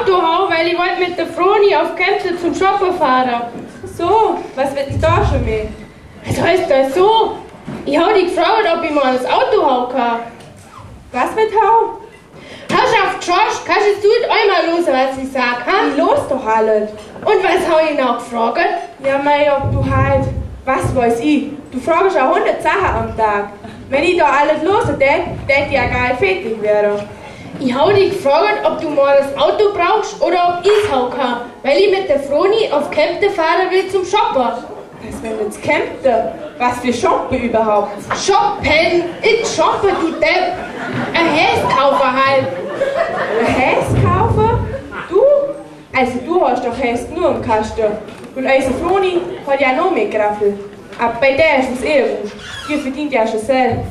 Auto haben, weil ich wollte mit der Froni auf Kempten zum Shoppen fahren. So, was wird denn da schon mehr? Was heißt das so? Ich hab dich gefragt, ob ich mal das Auto haben kann. Was mit hau? Hast du auf Josh, kannst du nicht einmal hören, was ich sag, ha? Ich los doch alles. Und was hab ich noch gefragt? Ja, mei, ob du halt, was weiß ich, du fragst auch 100 Sachen am Tag. Wenn ich da alles los tät, tät ich ja gar nicht fertig werden. Ich hab dich gefragt, ob du mal das Auto brauchst oder ob ich's haben kann, weil ich mit der Froni auf Kempten fahren will zum Shoppen. Was wenn jetzt Kempten? Was für Shoppen überhaupt? Shoppen! Ich shoppe, du Depp! Ein Häs kaufen halt! Ein Häs kaufen? Du? Also du hast doch Häs nur im Kasten. Und unsere Froni hat ja noch mehr Graffel. Aber bei der ist es eher wurscht. Die verdient ja schon selbst.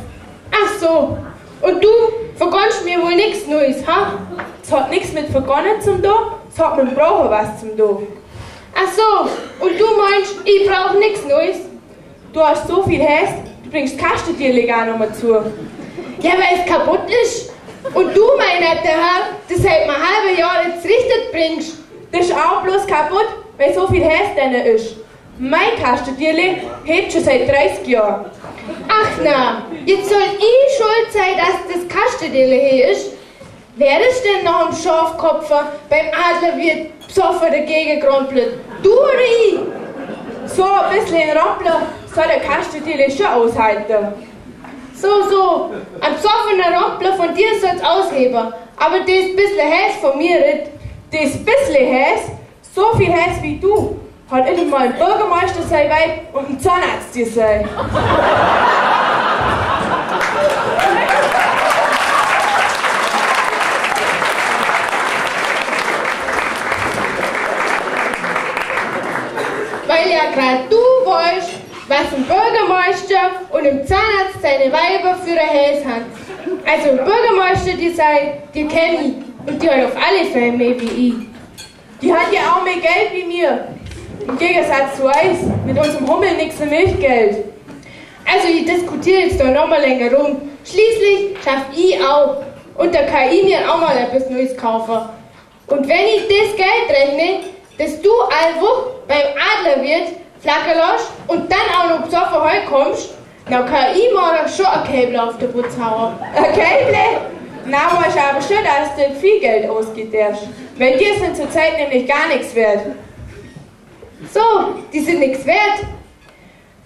Ach so. Und du vergönnst mir wohl nix Neues, ha? Es hat nix mit Vergonnen zum do, es hat mit dem Brauchen was zum do. Ach so, und du meinst, ich brauch nix Neues? Du hast so viel Häs, du bringst Kastentierli gar noch mal zu. Ja, weil es kaputt ist. Und du, mein netter Herr, das seit einem halben Jahr jetzt richtig bringst. Das ist auch bloß kaputt, weil so viel Häs drin ist. Mein Kastentierli hebt schon seit 30 Jahren. Ach na, jetzt soll ich schuld sein, dass das Kastentierli hier ist? Wer ist denn noch am Schafkopf beim Adlerwirt besoffen dagegen gerumpelt? Du oder ich? So ein bisschen Rampler soll der Kastentierli schon aushalten. So, so, ein besoffener Rampler von dir soll's ausheben, aber das bisschen Häs von mir nicht. Das bisschen Häs? So viel Häs wie du hat immer mal ein Bürgermeister sein Weib und ein Zahnarzt dir sein. Weil ja grad du weißt, was ein Bürgermeister und im Zahnarzt seine Weiber für ein Häs haben. Also ein Bürgermeister, die sei, die kenn ich und die hat auf alle Fälle mehr wie ich. Die hat ja auch mehr Geld wie mir. Im Gegensatz zu uns, mit unserem Hummelnixer Milchgeld. Also ich diskutiere jetzt da noch mal länger rum. Schließlich schaff ich auch. Und da kann ich mir auch mal etwas Neues kaufen. Und wenn ich das Geld rechne, dass du all Woche beim Adlerwirt flacker lässt und dann auch noch besoffen heimkommst, dann kann ich mir schon ein Käble auf den Putz hauen. Ein Käble? Na, weißt du aber schon, dass du viel Geld ausgibst. Weil dir sind zurzeit nämlich gar nichts wert. So, die sind nichts wert.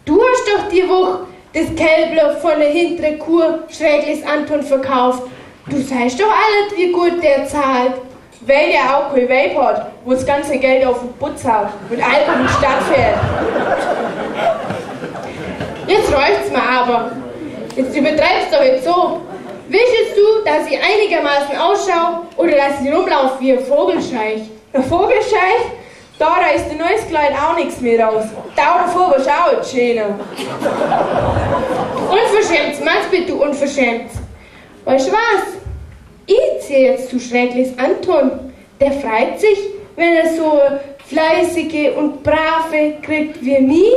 Du hast doch die Woche das Kälble von der hinteren Kur Schräglis Anton verkauft. Du sagst doch alles, wie gut der zahlt. Weil der auch kein Weib hat, wo das ganze Geld auf den Putz haut und Alkohol in die Stadt fährt. Jetzt reicht's mir aber. Jetzt übertreibst du doch jetzt so. Willst du, dass ich einigermaßen ausschaue oder dass ich rumlaufe wie ein Vogelscheich? Ein Vogelscheich? Da reißt ein neues Kleid auch nichts mehr raus. Da davor warst du auch ein schöner. Unverschämt, Mannsbild, du unverschämt. Weißt du was? Ich zieh jetzt zu Schräglis Anton. Der freut sich, wenn er so fleißige und brave kriegt wie mich.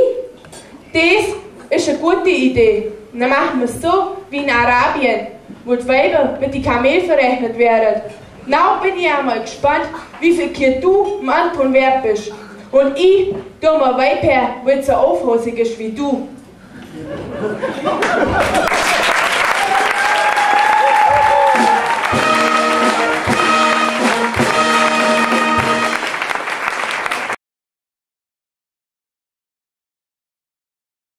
Das ist eine gute Idee. Dann machen wir's so wie in Arabien, wo die Weiber mit den Kamel verrechnet werden. Na bin ich einmal gespannt, wie viel Kier du dem Anton wert bist. Und ich tu mir Weib her, weil so aufhosig ist wie du.